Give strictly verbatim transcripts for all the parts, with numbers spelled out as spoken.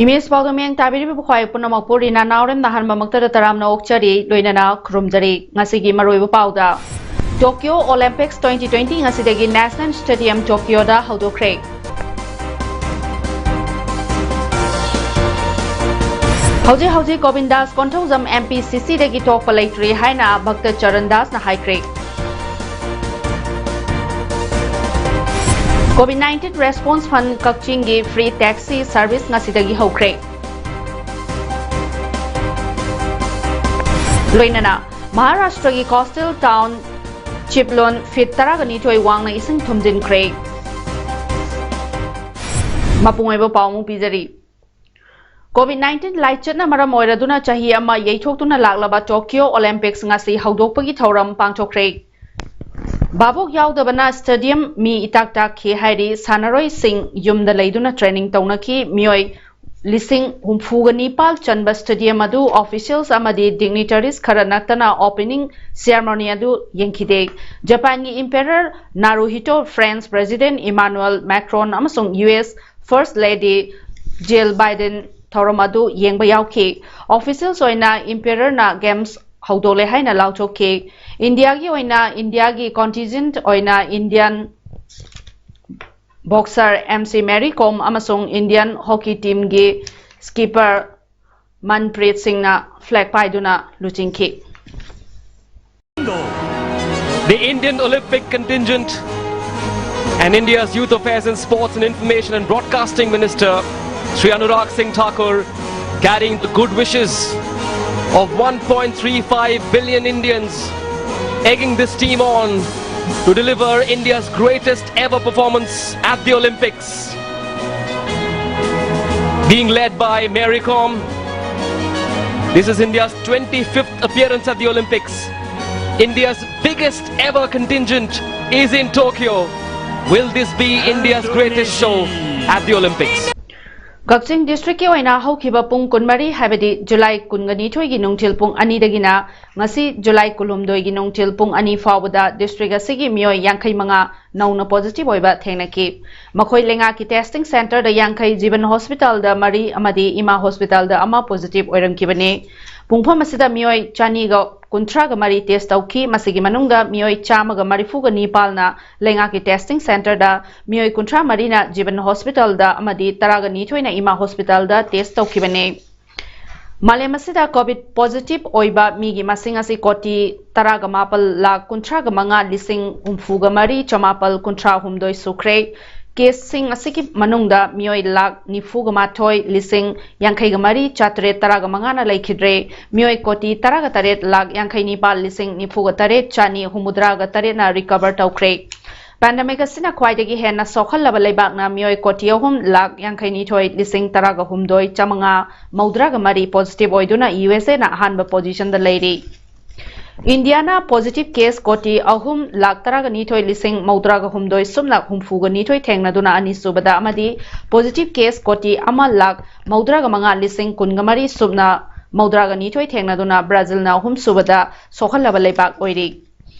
Image ꯄꯥꯎꯗ ꯃꯤꯠꯌꯦꯡ ꯇꯥꯕꯤꯔꯤꯕ ꯈ꯭ꯋꯥꯏ ꯄꯨꯝꯅꯃꯛꯄꯨ ꯔꯤꯅꯥ ꯅꯥꯎꯔꯦꯝꯅ ꯑꯍꯥꯟꯕꯃꯛꯇꯗ ꯇꯔꯥꯝꯅ ꯑꯣꯛꯆꯔꯤ, ꯂꯣꯏꯅꯅ ꯈꯨꯔꯨꯝꯖꯔꯤ꯫ ꯉꯁꯤꯒꯤ ꯃꯔꯨꯑꯣꯏꯕ ꯄꯥꯎꯗ, Tokyo Olympics twenty twenty ꯉꯁꯤꯗꯒꯤ National Stadium Tokyoꯗ ꯍꯧꯗꯣꯛꯈ꯭ꯔꯦ꯫ ꯍꯧꯖꯤꯛ ꯍꯧꯖꯤꯛ ꯒꯣꯕꯤꯟꯗꯥꯁ ꯀꯣꯟꯊꯧꯖꯝ M P C Cꯗꯒꯤ ꯊꯣꯛꯄ ꯂꯩꯇ꯭ꯔꯤ ꯍꯥꯏꯅ ꯚꯛꯇ ꯆꯔꯟ ꯗꯥꯁꯅ ꯍꯥꯏꯈ꯭ꯔꯦ꯫ COVID nineteen Response Fund ꯀꯛꯆꯤꯡꯒꯤ free taxi service ꯉꯁꯤꯗꯒꯤ ꯍꯧꯈ꯭ꯔꯦ꯫ ꯂꯣꯏꯅꯅ ꯃꯍꯥꯔꯥꯁꯇ꯭ꯔꯒꯤ coastal town ꯆꯤꯞꯂꯣꯟ feet ꯇꯔꯥꯒ ꯅꯤꯊꯣꯏ ꯋꯥꯡꯅ ꯏꯁꯤꯡ ꯊꯨꯝꯖꯤꯟꯈ꯭ꯔꯦ꯫ ꯃꯄꯨꯡ ꯑꯣꯏꯕ ꯄꯥꯎ ꯑꯃꯨꯛ ꯄꯤꯖꯔꯤ꯫ COVID nineteen ꯂꯥꯏꯆꯠꯅ ꯃꯔꯝ ꯑꯣꯏꯔꯗꯨꯅ ꯆꯍꯤ ꯑꯃ ꯌꯩꯊꯣꯛꯇꯨꯅ ꯂꯥꯛꯂꯕ Tokyo Olympics ꯉꯁꯤ ꯍꯧꯗꯣꯛꯄꯒꯤ ꯊꯧꯔꯝ ꯄꯥꯡꯊꯣꯛꯈ꯭ꯔꯦ꯫ ꯚꯥꯕꯣꯛ ꯌꯥꯎꯗꯕꯅ stadium ꯃꯤ ꯏꯇꯥꯛ ꯇꯥꯛꯈꯤ ꯍꯥꯏꯔꯤ ꯁꯥꯟꯅꯔꯣꯏꯁꯤꯡ꯫ ꯌꯨꯝꯗ ꯂꯩꯗꯨꯅ training ꯇꯧꯅꯈꯤ꯫ ꯃꯤꯑꯣꯏ ꯂꯤꯁꯤꯡ ꯍꯨꯝꯐꯨꯒ ꯅꯤꯄꯥꯜ ꯆꯟꯕ stadium ꯑꯗꯨ officials ꯑꯃꯗꯤ dignitaries ꯈꯔ ꯅꯠꯇꯅ opening ceremony ꯑꯗꯨ ꯌꯦꯡꯈꯤꯗꯦ꯫ ꯖꯄꯥꯟꯒꯤ Emperor Naruhito, French President Emmanuel Macron ꯑꯃꯁꯨꯡ U S First Lady Jill Biden ꯊꯧꯔꯝ ꯑꯗꯨ ꯌꯦꯡꯕ ꯌꯥꯎꯈꯤ꯫ Officials ꯑꯣꯏꯅ Emperorꯅ games ꯍꯧꯗꯣꯛꯂꯦ ꯍꯥꯏꯅ ꯂꯥꯎꯊꯣꯛꯈꯤ꯫ ꯏꯟꯗꯤꯌꯥꯒꯤ ꯑꯣꯏꯅ, ꯏꯟꯗꯤꯌꯥꯒꯤ contingent ꯑꯣꯏꯅ Indian boxer M C Mary Kom ꯑꯃꯁꯨꯡ Indian hockey teamꯒꯤ skipper Manpreet Singhꯅ flag ꯄꯥꯏꯗꯨꯅ ꯂꯨꯆꯤꯡꯈꯤ꯫ The Indian Olympic contingent and India's Youth Affairs and Sports and Information and Broadcasting Minister, Shri Anurag Singh Thakur, carrying the good wishes of one point three five billion Indians, egging this team on to deliver India's greatest ever performance at the Olympics. Being led by Mary Kom, this is India's twenty-fifth appearance at the Olympics. India's biggest ever contingent is in Tokyo. Will this be India's greatest show at the Olympics? ꯀꯛꯆꯤꯡ ꯗꯤꯁꯇ꯭ꯔꯤꯛꯀꯤ ꯑꯣꯏꯅ ꯍꯧꯈꯤꯕ ꯄꯨꯡ ꯀꯨꯟꯃꯔꯤ, ꯍꯥꯏꯕꯗꯤ July ꯀꯨꯟꯒ ꯅꯤꯊꯣꯏꯒꯤ ꯅꯨꯡꯊꯤꯜ ꯄꯨꯡ ꯑꯅꯤꯗꯒꯤꯅ ꯉꯁꯤ ꯖꯨꯂꯥꯏ ꯀꯨꯟꯍꯨꯝꯗꯣꯏꯒꯤ ꯅꯨꯡꯊꯤꯜ ꯄꯨꯡ ꯑꯅꯤ ꯐꯥꯎꯕꯗ ꯗꯤꯁꯇ꯭ꯔꯤꯛ ꯑꯁꯤꯒꯤ ꯃꯤꯑꯣꯏ ꯌꯥꯡꯈꯩ ꯃꯉꯥ ꯅꯧꯅ ꯄꯣꯖꯤꯇꯤꯚ ꯑꯣꯏꯕ ꯊꯦꯡꯅꯈꯤ꯫ ꯃꯈꯣꯏ ꯂꯩꯉꯥꯛꯀꯤ ꯇꯦꯁꯇꯤꯡ ꯁꯦꯟꯇꯔꯗ ꯌꯥꯡꯈꯩ, ꯖꯤꯕꯟ ꯍꯣꯁꯄꯤꯇꯥꯜꯗ ꯃꯔꯤ ꯑꯃꯗꯤ ꯏꯃꯥ ꯍꯣꯁꯄꯤꯇꯥꯜꯗ ꯑꯃ ꯄꯣꯖꯤꯇꯤꯚ ꯑꯣꯏꯔꯝꯈꯤꯕꯅꯤ꯫ ꯄꯨꯡꯐꯝ ꯑꯁꯤꯗ ꯃꯤꯑꯣꯏ ꯆꯅꯤꯒ ꯀꯨꯟꯊ꯭ꯔꯥꯒ ꯃꯔꯤ ꯇꯦꯁ ꯇꯧꯈꯤ꯫ ꯃꯁꯤꯒꯤ ꯃꯅꯨꯡꯗ ꯃꯤꯑꯣꯏ ꯆꯥꯝꯃꯒ ꯃꯔꯤꯐꯨꯒ ꯅꯤꯄꯥꯜꯅ ꯂꯩꯉꯥꯛꯀꯤ ꯇꯦꯁꯇꯤꯡ ꯁꯦꯟꯇꯔꯗ, ꯃꯤꯑꯣꯏ ꯀꯨꯟꯊ꯭ꯔꯥ ꯃꯔꯤꯅ ꯖꯤꯕꯟ ꯍꯣꯁꯄꯤꯇꯥꯜꯗ ꯑꯃꯗꯤ ꯇꯔꯥꯒ ꯅꯤꯊꯣꯏꯅ ꯏꯃꯥ ꯍꯣꯁꯄꯤꯇꯥꯜꯗ ꯇꯦꯁ ꯇꯧꯈꯤꯕꯅꯤ꯫ ꯃꯥꯂꯦꯝ ꯑꯁꯤꯗ ꯀꯣꯚꯤꯗ ꯄꯣꯖꯤꯇꯤꯚ ꯑꯣꯏꯕ ꯃꯤꯒꯤ ꯃꯁꯤꯡ ꯑꯁꯤ ꯀꯣꯇꯤ ꯇꯔꯥꯒ ꯃꯥꯄꯜ ꯂꯥꯈ ꯀꯨꯟꯊ꯭ꯔꯥꯒ ꯃꯉꯥ ꯂꯤꯁꯤꯡ ꯍꯨꯝꯐꯨꯒ ꯃꯔꯤ ꯆꯃꯥꯄꯜ ꯀꯨꯟꯊ꯭ꯔꯥ ꯍꯨꯝꯗꯣꯏ ꯁꯨꯈ꯭ꯔꯦ꯫ ꯀꯦꯁꯁꯤꯡ ꯑꯁꯤꯒꯤ ꯃꯅꯨꯡꯗ ꯃꯤꯑꯣꯏ ꯂꯥꯈ ꯅꯤꯐꯨꯒ ꯃꯥꯊꯣꯏ ꯂꯤꯁꯤꯡ ꯌꯥꯡꯈꯩꯒ ꯃꯔꯤ ꯆꯥꯇ꯭ꯔꯦꯠ ꯇꯔꯥꯒ ꯃꯉꯥꯅ ꯂꯩꯈꯤꯗ꯭ꯔꯦ꯫ ꯃꯤꯑꯣꯏ ꯀꯣꯇꯤ ꯇꯔꯥꯒ ꯇꯔꯦꯠ ꯂꯥꯈ ꯌꯥꯡꯈꯩ ꯅꯤꯄꯥꯜ ꯂꯤꯁꯤꯡ ꯅꯤꯐꯨꯒ ꯇꯔꯦꯠ ꯆꯅꯤ ꯍꯨꯝꯐꯨꯇꯔꯥꯒ ꯇꯔꯦꯠꯅ ꯔꯤꯀꯚꯔ ꯇꯧꯈ꯭ꯔꯦ꯫ ꯄꯦꯟꯗꯦꯃꯤꯛ ꯑꯁꯤꯅ ꯈ꯭ꯋꯥꯏꯗꯒꯤ ꯍꯦꯟꯅ ꯁꯣꯛꯍꯜꯂꯕ ꯂꯩꯕꯥꯛꯅ ꯃꯤꯑꯣꯏ ꯀꯣꯇꯤ ꯑꯍꯨꯝ ꯂꯥꯈ ꯌꯥꯡꯈꯩ ꯅꯤꯊꯣꯏ ꯂꯤꯁꯤꯡ ꯇꯔꯥꯒ ꯍꯨꯝꯗꯣꯏ ꯆꯥꯃꯉꯥ ꯃꯧꯗ꯭ꯔꯥꯒ ꯃꯔꯤ ꯄꯣꯖꯤꯇꯤꯚ ꯑꯣꯏꯗꯨꯅ ꯌꯨ ꯑꯦꯁ ꯑꯦꯅ ꯑꯍꯥꯟꯕ ꯄꯣꯖꯤꯁꯟꯗ ꯂꯩꯔꯤ꯫ ꯏꯟꯗꯤꯌꯥꯅ ꯄꯣꯖꯤꯇꯤꯚ ꯀꯦꯁ ꯀꯣꯇꯤ ꯑꯍꯨꯝ ꯂꯥꯈ ꯇꯔꯥꯒ ꯅꯤꯊꯣꯏ ꯂꯤꯁꯤꯡ ꯃꯧꯗ꯭ꯔꯥꯒ ꯍꯨꯝꯗꯣꯏ ꯁꯨꯞꯅ ꯍꯨꯝꯐꯨꯒ ꯅꯤꯊꯣꯏ ꯊꯦꯡꯅꯗꯨꯅ ꯑꯅꯤꯁꯨꯕꯗ ꯑꯃꯗꯤ ꯄꯣꯖꯤꯇꯤꯚ ꯀꯦꯁ ꯀꯣꯇꯤ ꯑꯃ ꯂꯥꯈ ꯃꯧꯗ꯭ꯔꯥꯒ ꯃꯉꯥ ꯂꯤꯁꯤꯡ ꯀꯨꯟꯒ ꯃꯔꯤ ꯁꯨꯞꯅ ꯃꯧꯗ꯭ꯔꯥꯒ ꯅꯤꯊꯣꯏ ꯊꯦꯡꯅꯗꯨꯅ ꯕ꯭ꯔꯥꯖꯤꯜꯅ ꯑꯍꯨꯝꯁꯨꯕꯗ ꯁꯣꯛꯍꯜꯂꯕ ꯂꯩꯕꯥꯛ ꯑꯣꯏꯔꯤ꯫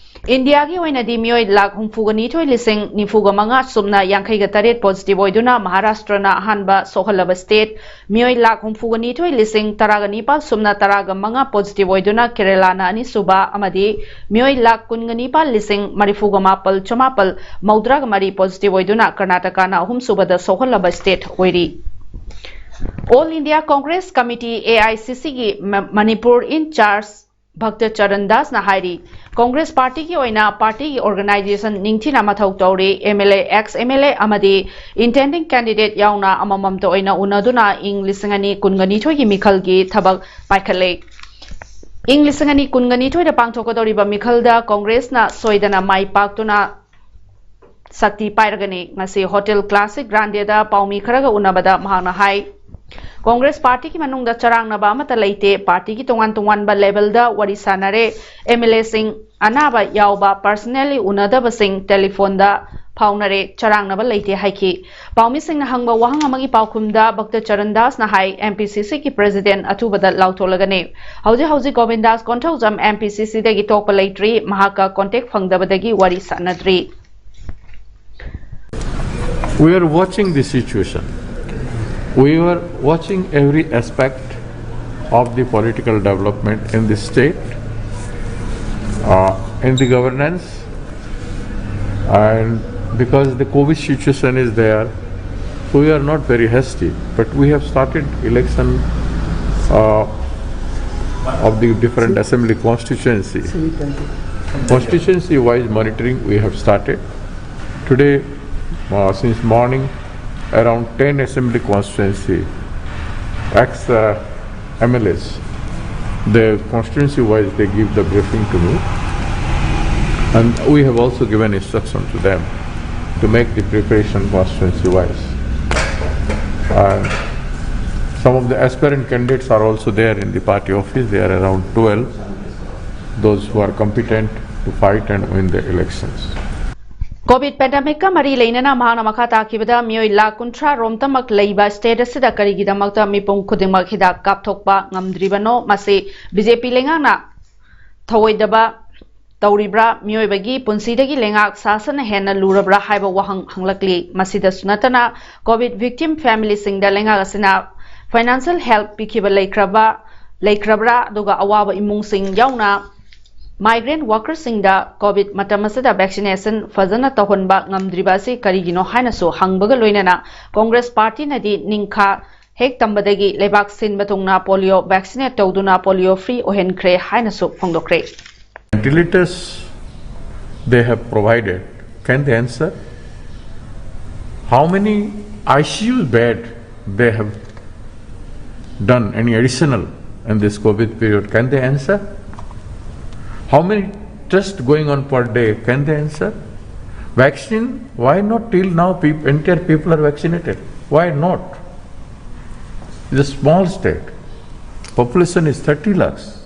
ꯏꯟꯗꯤꯌꯥꯒꯤ ꯑꯣꯏꯅꯗꯤ ꯃꯤꯑꯣꯏ ꯂꯥꯈ ꯍꯨꯝꯐꯨꯒ ꯅꯤꯊꯣꯏ ꯂꯤꯁꯤꯡ ꯅꯤꯐꯨꯒ ꯃꯉꯥ ꯁꯨꯞꯅ ꯌꯥꯡꯈꯩꯒ ꯇꯔꯦꯠ ꯄꯣꯖꯤꯇꯤꯚ ꯑꯣꯏꯗꯨꯅ ꯃꯍꯥꯔꯥꯁꯇ꯭ꯔꯅ ꯑꯍꯥꯟꯕ ꯁꯣꯛꯍꯜꯂꯕ ꯁ꯭ꯇꯦꯠ, ꯃꯤꯑꯣꯏ ꯂꯥꯈ ꯍꯨꯝꯐꯨꯒ ꯅꯤꯊꯣꯏ ꯂꯤꯁꯤꯡ ꯇꯔꯥꯒ ꯅꯤꯄꯥꯜ ꯁꯨꯞꯅ ꯇꯔꯥꯒ ꯃꯉꯥ ꯄꯣꯖꯤꯇꯤꯚ ꯑꯣꯏꯗꯨꯅ ꯀꯦꯔꯦꯂꯥꯅ ꯑꯅꯤꯁꯨꯕ ꯑꯃꯗꯤ ꯃꯤꯑꯣꯏ ꯂꯥꯈ ꯀꯨꯟꯒ ꯅꯤꯄꯥꯜ ꯂꯤꯁꯤꯡ ꯃꯔꯤꯐꯨꯒ ꯃꯥꯄꯜ ꯆꯃꯥꯄꯜ ꯃꯧꯗ꯭ꯔꯥꯒ ꯃꯔꯤ ꯄꯣꯖꯤꯇꯤꯚ ꯑꯣꯏꯗꯨꯅ ꯀꯔꯅꯥꯇꯀꯥꯅ ꯑꯍꯨꯝꯁꯨꯕꯗ ꯁꯣꯛꯍꯜꯂꯕ ꯁ꯭ꯇꯦꯠ ꯑꯣꯏꯔꯤ꯫ All India Congress committee, A I C ꯁꯤꯒꯤ ꯃ-, ꯃꯅꯤꯄꯨꯔ ꯏꯟ ꯆꯥꯔꯖ ꯚꯛꯇ ꯆꯔꯟ ꯗꯥꯁꯅ ꯍꯥꯏꯔꯤ, ꯀꯣꯡꯒ꯭ꯔꯦꯁ ꯄꯥꯔꯇꯤꯒꯤ ꯑꯣꯏꯅ ꯄꯥꯔꯇꯤꯒꯤ ꯑꯣꯔꯒꯅꯥꯏꯖꯦꯁꯟ ꯅꯤꯡꯊꯤꯅ ꯃꯊꯧ ꯇꯧꯔꯤ꯫ M L A, X M L A ꯑꯃꯗꯤ ꯏꯟꯇꯦꯟꯗꯤꯡ ꯀꯦꯟꯗꯤꯗꯦꯠ ꯌꯥꯎꯅ ꯑꯃꯃꯝꯇ ꯑꯣꯏꯅ ꯎꯅꯗꯨꯅ ꯏꯪ ꯂꯤꯁꯤꯡ ꯑꯅꯤ ꯀꯨꯟꯒ ꯅꯤꯊꯣꯏꯒꯤ ꯃꯤꯈꯜꯒꯤ ꯊꯕꯛ ꯄꯥꯏꯈꯠꯂꯦ꯫ ꯏꯪ ꯂꯤꯁꯤꯡ ꯑꯅꯤ ꯀꯨꯟꯒ ꯅꯤꯊꯣꯏꯗ ꯄꯥꯡꯊꯣꯛꯀꯗꯧꯔꯤꯕ ꯃꯤꯈꯜꯗ ꯀꯣꯡꯒ꯭ꯔꯦꯁꯅ ꯁꯣꯏꯗꯅ ꯃꯥꯏ ꯄꯥꯛꯇꯨꯅ ꯁꯛꯇꯤ ꯄꯥꯏꯔꯒꯅꯤ꯫ ꯉꯁꯤ ꯍꯣꯇꯦꯜ ꯀ꯭ꯂꯥꯁꯤꯛ ꯒ꯭ꯔꯥꯟꯗꯦꯗ ꯄꯥꯎꯃꯤ ꯈꯔꯒ ꯎꯅꯕꯗ ꯃꯍꯥꯛꯅ ꯍꯥꯏ, ꯀꯣꯡꯒ꯭ꯔꯦꯁ ꯄꯥꯔꯇꯤꯒꯤ ꯃꯅꯨꯡꯗ ꯆꯔꯥꯡꯅꯕ ꯑꯃꯠꯇ ꯂꯩꯇꯦ꯫ ꯄꯥꯔꯇꯤꯒꯤ ꯇꯣꯉꯥꯟ ꯇꯣꯉꯥꯟꯕ ꯂꯦꯚꯦꯜꯗ ꯋꯥꯔꯤ ꯁꯥꯟꯅꯔꯦ꯫ ꯑꯦꯝ ꯑꯦꯜ ꯑꯦꯁꯤꯡ ꯑꯅꯥꯕ ꯌꯥꯎꯕ ꯄꯔꯁꯅꯦꯜꯂꯤ ꯎꯅꯗꯕꯁꯤꯡ ꯇꯦꯂꯤꯐꯣꯟꯗ ꯐꯥꯎꯅꯔꯦ꯫ ꯆꯔꯥꯡꯅꯕ ꯂꯩꯇꯦ ꯍꯥꯏꯈꯤ꯫ ꯄꯥꯎꯃꯤꯁꯤꯡꯅ ꯍꯪꯕ ꯋꯥꯍꯪ ꯑꯃꯒꯤ ꯄꯥꯎꯈꯨꯝꯗ ꯚꯛꯇ ꯆꯔꯟ ꯗꯥꯁꯅ ꯍꯥꯏ, ꯑꯦꯝ ꯄꯤ ꯁꯤ ꯁꯤꯒꯤ ꯄ꯭ꯔꯦꯁꯤꯗꯦꯟꯠ ꯑꯊꯨꯕꯗ ꯂꯥꯎꯊꯣꯛꯂꯒꯅꯤ꯫ ꯍꯧꯖꯤꯛ ꯍꯧꯖꯤꯛ ꯒꯣꯕꯤꯟꯗꯥꯁ ꯀꯣꯟꯊꯧꯖꯝ ꯑꯦꯝ ꯄꯤ ꯁꯤ ꯁꯤꯗꯒꯤ ꯇꯣꯛꯄ ꯂꯩꯇ꯭ꯔꯤ꯫ ꯃꯍꯥꯛꯀ ꯀꯣꯟꯇꯦꯛ ꯐꯪꯗꯕꯗꯒꯤ ꯋꯥꯔꯤ ꯁꯥꯟꯅꯗ꯭ꯔꯤ꯫ We are watching the situation. We were watching every aspect of the political development in the state, uh, in the governance, and because the COVID situation is there, we are not very hasty, but we have started election uh, of the different assembly constituency. Constituency wise monitoring we have started. Today, uh, since morning, around ten assembly constituency, ex uh, M L As, the constituency wise, they give the briefing to me. And we have also given instruction to them to make the preparation constituency wise. And some of the aspirant candidates are also there in the party office. They are around twelve, those who are competent to fight and win the elections. COVID ꯄꯦꯟꯗꯦꯃꯤꯛꯀ ꯃꯔꯤ ꯂꯩꯅꯅ ꯃꯍꯥꯛꯅ ꯃꯈꯥ ꯇꯥꯈꯤꯕꯗ, ꯃꯤꯑꯣꯏ ꯂꯥꯈ ꯀꯨꯟꯊ꯭ꯔꯥ ꯔꯣꯝꯇꯃꯛ ꯂꯩꯕ state ꯑꯁꯤꯗ ꯀꯔꯤꯒꯤꯗꯃꯛꯇ ꯃꯤꯄꯨꯝ ꯈꯨꯗꯤꯡꯃꯛ ꯍꯤꯗꯥꯛ ꯀꯥꯞꯊꯣꯛꯄ ꯉꯝꯗ꯭ꯔꯤꯕꯅꯣ? ꯃꯁꯤ ꯕꯤ ꯖꯦ ꯄꯤ ꯂꯩꯉꯥꯛꯅ ꯊꯧꯑꯣꯏꯗꯕ ꯇꯧꯔꯤꯕ꯭ꯔꯥ? ꯃꯤꯑꯣꯏꯕꯒꯤ ꯄꯨꯟꯁꯤꯗꯒꯤ ꯂꯩꯉꯥꯛ ꯁꯥꯁꯟꯅ ꯍꯦꯟꯅ ꯂꯨꯔꯕ꯭ꯔꯥ ꯍꯥꯏꯕ ꯋꯥꯍꯪ ꯍꯪꯂꯛꯂꯤ꯫ ꯃꯁꯤꯗꯁꯨ ꯅꯠꯇꯅ, ꯀꯣꯚꯤꯗ ꯚꯤꯛꯇꯤꯝ ꯐꯦꯃꯤꯂꯤꯁꯤꯡꯗ ꯂꯩꯉꯥꯛ ꯑꯁꯤꯅ ꯐꯥꯏꯅꯥꯟꯁꯤꯌꯦꯜ ꯍꯦꯜꯞ ꯄꯤꯈꯤꯕ ꯂꯩꯈ꯭ꯔꯕ, ꯂꯩꯈ꯭ꯔꯕ꯭ꯔꯥ? ꯑꯗꯨꯒ ꯑꯋꯥꯕ ꯏꯃꯨꯡꯁꯤꯡ ꯌꯥꯎꯅ ꯃꯥꯏꯒ꯭ꯔꯦꯟꯠ ꯋꯥꯔꯀꯔꯁꯤꯡꯗ ꯀꯣꯚꯤꯗ ꯃꯇꯝ ꯑꯁꯤꯗ ꯚꯦꯛꯁꯤꯅꯦꯁꯟ ꯐꯖꯅ ꯇꯧꯍꯟꯕ ꯉꯝꯗ꯭ꯔꯤꯕ ꯑꯁꯤ ꯀꯔꯤꯒꯤꯅꯣ ꯍꯥꯏꯅꯁꯨ ꯍꯪꯕꯒ ꯂꯣꯏꯅꯅ, ꯀꯣꯡꯒ꯭ꯔꯦꯁ ꯄꯥꯔꯇꯤꯅꯗꯤ ꯅꯤꯡꯈꯥ ꯍꯦꯛ ꯇꯝꯕꯗꯒꯤ ꯂꯩꯕꯥꯛ ꯁꯤꯟꯕ ꯊꯨꯡꯅ ꯄꯣꯂꯤꯑꯣ ꯚꯦꯛꯁꯤꯅꯦꯠ ꯇꯧꯗꯨꯅ ꯄꯣꯂꯤꯑꯣ ꯐ꯭ꯔꯤ ꯑꯣꯏꯍꯟꯈ꯭ꯔꯦ ꯍꯥꯏꯅꯁꯨ ꯐꯣꯡꯗꯣꯛꯈ꯭ꯔꯦ꯫ Ventilators they have provided, can they answer? How many I C U bed they have done, any additional in this COVID period, can they answer? How many tests going on per day, can they answer? Vaccine, why not till now peop- entire people are vaccinated? Why not? It's a small state. Population is thirty lakhs.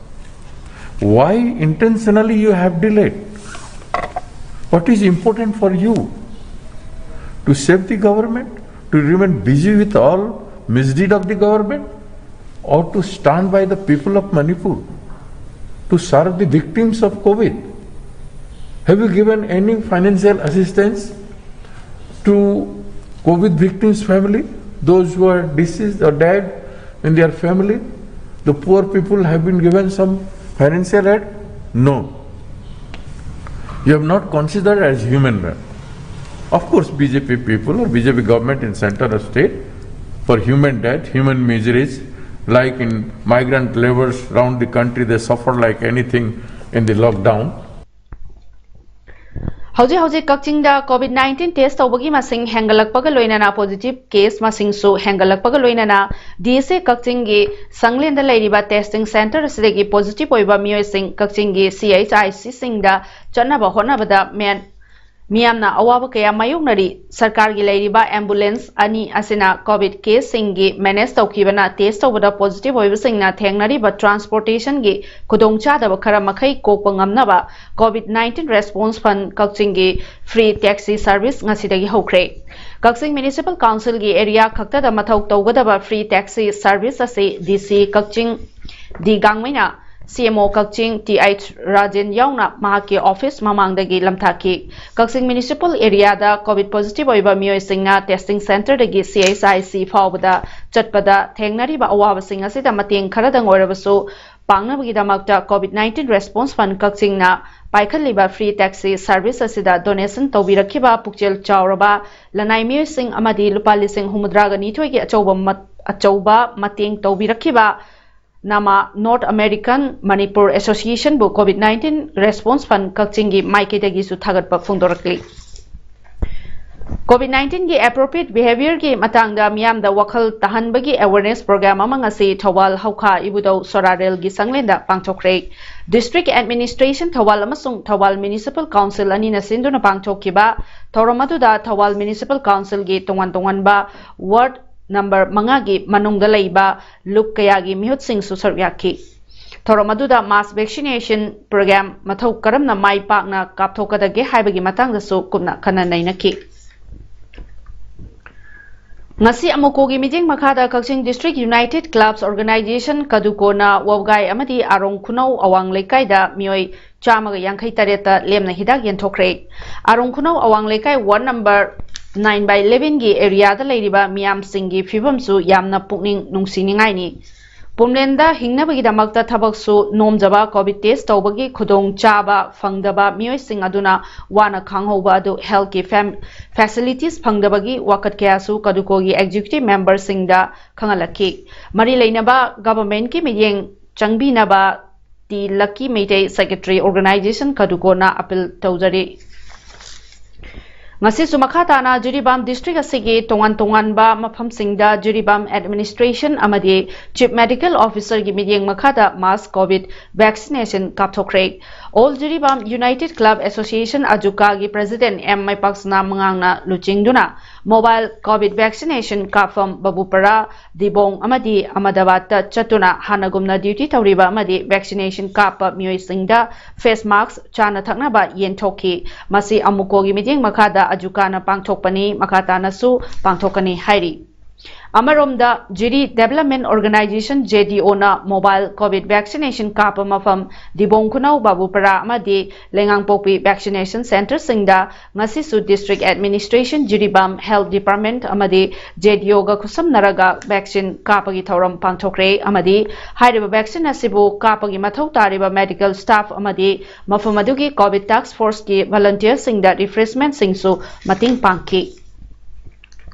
Why intentionally you have delayed? What is important for you? To save the government? To remain busy with all misdeed of the government? Or to stand by the people of Manipur? To serve the victims of COVID? Have you given any financial assistance to COVID victims' family, those who are deceased or died in their family? The poor people have been given some financial aid? No. You have not considered as human being. Of course, B J P people or B J P government in center or state, for human death, human miseries, like in migrant laborers around the country, they suffer like anything in the lockdown. ꯍꯧꯖꯤꯛ ꯍꯧꯖꯤꯛ ꯀꯛꯆꯤꯡꯗ COVID nineteen test ꯇꯧꯕꯒꯤ ꯃꯁꯤꯡ ꯍꯦꯟꯒꯠꯂꯛꯄꯒ ꯂꯣꯏꯅꯅ positive case ꯃꯁꯤꯡꯁꯨ ꯍꯦꯟꯒꯠꯂꯛꯄꯒ ꯂꯣꯏꯅꯅ D S A ꯀꯛꯆꯤꯡꯒꯤ ꯁꯪꯂꯦꯟꯗ ꯂꯩꯔꯤꯕ testing center ꯑꯁꯤꯗꯒꯤ positive ꯑꯣꯏꯕ ꯃꯤꯑꯣꯏꯁꯤꯡ ꯀꯛꯆꯤꯡꯒꯤ C H I C ꯁꯤꯡꯗ ꯆꯠꯅꯕ ꯍꯣꯠꯅꯕꯗ ꯃꯤꯌꯥꯝꯅ ꯑꯋꯥꯕ ꯀꯌꯥ ꯃꯥꯌꯣꯛꯅꯔꯤ꯫ ꯁꯔꯀꯥꯔꯒꯤ ꯂꯩꯔꯤꯕ ambulance ꯑꯅꯤ ꯑꯁꯤꯅ COVID case ꯁꯤꯡꯒꯤ manage ꯇꯧꯈꯤꯕꯅ test ꯇꯧꯕꯗ positive ꯑꯣꯏꯕꯁꯤꯡꯅ ꯊꯦꯡꯅꯔꯤꯕ transportation ꯒꯤ ꯈꯨꯗꯣꯡꯆꯥꯗꯕ ꯈꯔ ꯃꯈꯩ ꯀꯣꯛꯄ ꯉꯝꯅꯕ COVID nineteen response fund ꯀꯛꯆꯤꯡꯒꯤ free taxi service ꯉꯁꯤꯗꯒꯤ ꯍꯧꯈ꯭ꯔꯦ꯫ ꯀꯛꯆꯤꯡ Municipal Council ꯒꯤ area ꯈꯛꯇꯗ ꯃꯊꯧ ꯇꯧꯒꯗꯕ free taxi service ꯑꯁꯤ D C ꯀꯛꯆꯤꯡ D ꯒꯥꯡꯃꯩꯅ C M O ꯀꯛꯆꯤꯡ T H ꯔꯥꯖꯦꯟ ꯌꯥꯎꯅ ꯃꯍꯥꯛꯀꯤ office ꯃꯃꯥꯡꯗꯒꯤ ꯂꯝꯊꯥꯈꯤ꯫ ꯀꯛꯆꯤꯡ municipal area ꯗ COVID positive ꯑꯣꯏꯕ ꯃꯤꯑꯣꯏꯁꯤꯡꯅ testing center ꯗꯒꯤ C H I C ꯐꯥꯎꯕꯗ ꯆꯠꯄꯗ ꯊꯦꯡꯅꯔꯤꯕ ꯑꯋꯥꯕꯁꯤꯡ ꯑꯁꯤꯗ ꯃꯇꯦꯡ ꯈꯔꯗꯪ ꯑꯣꯏꯔꯕꯁꯨ ꯄꯥꯡꯅꯕꯒꯤꯗꯃꯛꯇ COVID nineteen response fund ꯀꯛꯆꯤꯡꯅ ꯄꯥꯏꯈꯠꯂꯤꯕ free taxi service ꯑꯁꯤꯗ donation ꯇꯧꯕꯤꯔꯛꯈꯤꯕ ꯄꯨꯛꯆꯦꯜ ꯆꯥꯎꯔꯕ ꯂꯅꯥꯏ ꯃꯤꯑꯣꯏꯁꯤꯡ ꯑꯃꯗꯤ ꯂꯨꯄꯥ ꯂꯤꯁꯤꯡ ꯍꯨꯝꯐꯨꯇꯔꯥꯒ ꯅꯤꯊꯣꯏꯒꯤ ꯑꯆꯧꯕ ꯃꯠ-, ꯑꯆꯧꯕ ꯃꯇꯦꯡ ꯇꯧꯕꯤꯔꯛꯈꯤꯕ ꯅꯥꯃꯥ North American Manipur Association ꯕꯨ COVID nineteen response fund ꯀꯛꯆꯤꯡꯒꯤ ꯃꯥꯏꯀꯩꯗꯒꯤꯁꯨ ꯊꯥꯒꯠꯄ ꯐꯣꯡꯗꯣꯔꯛꯂꯤ꯫ COVID nineteen ꯒꯤ appropriate behavior ꯒꯤ ꯃꯇꯥꯡꯗ ꯃꯤꯌꯥꯝꯗ ꯋꯥꯈꯜ ꯇꯥꯍꯟꯕꯒꯤ awareness program ꯑꯃ ꯉꯁꯤ ꯊꯧꯕꯥꯜ ꯍꯧꯈꯥ ꯏꯕꯨꯙꯧ ꯁꯣꯔꯥꯔꯦꯜꯒꯤ ꯁꯪꯂꯦꯟꯗ ꯄꯥꯡꯊꯣꯛꯈ꯭ꯔꯦ꯫ District Administration ꯊꯧꯕꯥꯜ ꯑꯃꯁꯨꯡ ꯊꯧꯕꯥꯜ Municipal Council ꯑꯅꯤꯅ ꯁꯤꯟꯗꯨꯅ ꯄꯥꯡꯊꯣꯛꯈꯤꯕ ꯊꯧꯔꯝ ꯑꯗꯨꯗ ꯊꯧꯕꯥꯜ Municipal Council ꯒꯤ ꯇꯣꯉꯥꯟ ꯇꯣꯉꯥꯟꯕ ward ꯅꯝꯕꯔ ꯃꯉꯥꯒꯤ ꯃꯅꯨꯡꯗ ꯂꯩꯕ ꯂꯨꯞ ꯀꯌꯥꯒꯤ ꯃꯤꯍꯨꯠꯁꯤꯡꯁꯨ ꯁꯔꯨꯛ ꯌꯥꯈꯤ꯫ ꯊꯧꯔꯝ ꯑꯗꯨꯗ mass vaccination program ꯃꯊꯧ ꯀꯔꯝꯅ ꯃꯥꯏ ꯄꯥꯛꯅ ꯀꯥꯞꯊꯣꯛꯀꯗꯒꯦ ꯍꯥꯏꯕꯒꯤ ꯃꯇꯥꯡꯗꯁꯨ ꯀꯨꯞꯅ ꯈꯟꯅ ꯅꯩꯅꯈꯤ꯫ ꯉꯁꯤ ꯑꯃꯨꯀꯣꯒꯤ ꯃꯤꯠꯌꯦꯡ ꯃꯈꯥꯗ ꯀꯛꯆꯤꯡ District United Clubs Organisation ꯀꯗꯨꯀꯣꯅ ꯋꯥꯕꯒꯥꯏ ꯑꯃꯗꯤ ꯑꯥꯔꯣꯡ ꯈꯨꯅꯧ ꯑꯋꯥꯡ ꯂꯩꯀꯥꯏꯗ ꯃꯤꯑꯣꯏ ꯆꯥꯝꯃꯒ ꯌꯥꯡꯈꯩ ꯇꯔꯦꯠꯇ ꯂꯦꯝꯅ ꯍꯤꯗꯥꯛ ꯌꯦꯟꯊꯣꯛꯈ꯭ꯔꯦ꯫ ꯑꯥꯔꯣꯡ ꯈꯨꯅꯧ ꯑꯋꯥꯡ ꯂꯩꯀꯥꯏ ward number nine by eleven ꯒꯤ area ꯗ ꯂꯩꯔꯤꯕ ꯃꯤꯌꯥꯝꯁꯤꯡꯒꯤ ꯐꯤꯕꯝꯁꯨ ꯌꯥꯝꯅ ꯄꯨꯛꯅꯤꯡ ꯅꯨꯡꯁꯤꯅꯤꯡꯉꯥꯏꯅꯤ꯫ ꯄꯨꯝꯂꯦꯟꯗ ꯍꯤꯡꯅꯕꯒꯤꯗꯃꯛꯇ ꯊꯕꯛꯁꯨ ꯅꯣꯝꯖꯕ, COVID test ꯇꯧꯕꯒꯤ ꯈꯨꯗꯣꯡꯆꯥꯕ ꯐꯪꯗꯕ ꯃꯤꯑꯣꯏꯁꯤꯡ ꯑꯗꯨꯅ ꯋꯥꯅ ꯈꯥꯡꯍꯧꯕ ꯑꯗꯨ health ꯀꯤ facilities ꯐꯪꯗꯕꯒꯤ ꯋꯥꯀꯠ ꯀꯌꯥꯁꯨ ꯀꯗꯨꯀꯣꯒꯤ executive member ꯁꯤꯡꯗ ꯈꯪꯍꯜꯂꯛꯈꯤ꯫ ꯃꯔꯤ ꯂꯩꯅꯕ government ꯀꯤ ꯃꯤꯠꯌꯦꯡ ꯆꯪꯕꯤꯅꯕ ꯇꯤ ꯂꯛꯀꯤ ꯃꯩꯇꯩ Secretary Organisation ꯀꯗꯨꯀꯣꯅ appeal ꯇꯧꯖꯔꯤ꯫ ꯉꯁꯤꯁꯨ ꯃꯈꯥ ꯇꯥꯅ ꯖꯤꯔꯤꯕꯥꯝ district ꯑꯁꯤꯒꯤ ꯇꯣꯉꯥꯟ ꯇꯣꯉꯥꯟꯕ ꯃꯐꯝꯁꯤꯡꯗ ꯖꯤꯔꯤꯕꯥꯝ administration ꯑꯃꯗꯤ Chief Medical Officer ꯒꯤ ꯃꯤꯠꯌꯦꯡ ꯃꯈꯥꯗ mass COVID vaccination ꯀꯥꯞꯊꯣꯛꯈ꯭ꯔꯦ꯫ All Jiribam United Club Association, ꯑꯖꯨꯀꯥꯒꯤ president ꯑꯦꯝ ꯃꯩꯄꯥꯛꯁꯅꯥ ꯃꯉꯥꯡꯅ ꯂꯨꯆꯤꯡꯗꯨꯅ mobile COVID vaccination ꯀꯥꯞꯐꯝ ꯕꯕꯨꯄꯔꯥ, ꯗꯤꯕꯣꯡ ꯑꯃꯗꯤ ꯑꯍꯃꯗꯥꯕꯥꯗꯇ ꯆꯠꯇꯨꯅ ꯍꯥꯟꯅꯒꯨꯝꯅ duty ꯇꯧꯔꯤꯕ ꯑꯃꯗꯤ vaccination ꯀꯥꯞꯄ ꯃꯤꯑꯣꯏꯁꯤꯡꯗ face mask, ꯆꯥꯅ ꯊꯛꯅꯕ ꯌꯦꯟꯊꯣꯛꯈꯤ꯫ ꯃꯁꯤ ꯑꯃꯨꯀꯣꯒꯤ ꯃꯤꯠꯌꯦꯡ ꯃꯈꯥꯗ ꯑꯖꯨꯀꯥꯅ ꯄꯥꯡꯊꯣꯛꯄꯅꯤ, ꯃꯈꯥ ꯇꯥꯅꯁꯨ ꯄꯥꯡꯊꯣꯛꯀꯅꯤ ꯍꯥꯏꯔꯤ꯫ ꯑꯃꯔꯣꯝꯗ, ꯖꯤꯔꯤ Development Organisation, JDO ꯅ mobile COVID vaccination ꯀꯥꯞꯄ ꯃꯐꯝ ꯗꯤꯕꯣꯡ ꯈꯨꯅꯧ, ꯕꯥꯕꯨꯄꯔꯥ ꯑꯃꯗꯤ ꯂꯩꯉꯥꯡꯄꯣꯛꯄꯤ vaccination centre ꯁꯤꯡꯗ ꯉꯁꯤꯁꯨ district administration, Jiribam health department ꯑꯃꯗꯤ JDO ꯒ ꯈꯨꯠꯁꯝꯅꯔꯒ vaccine ꯀꯥꯞꯄꯒꯤ ꯊꯧꯔꯝ ꯄꯥꯡꯊꯣꯛꯈ꯭ꯔꯦ ꯑꯃꯗꯤ ꯍꯥꯏꯔꯤꯕ vaccine ꯑꯁꯤꯕꯨ ꯀꯥꯞꯄꯒꯤ ꯃꯊꯧ ꯇꯥꯔꯤꯕ medical staff ꯑꯃꯗꯤ ꯃꯐꯝ ꯑꯗꯨꯒꯤ COVID task force ꯀꯤ volunteer ꯁꯤꯡꯗ refreshment ꯁꯤꯡꯁꯨ ꯃꯇꯦꯡ ꯄꯥꯡꯈꯤ꯫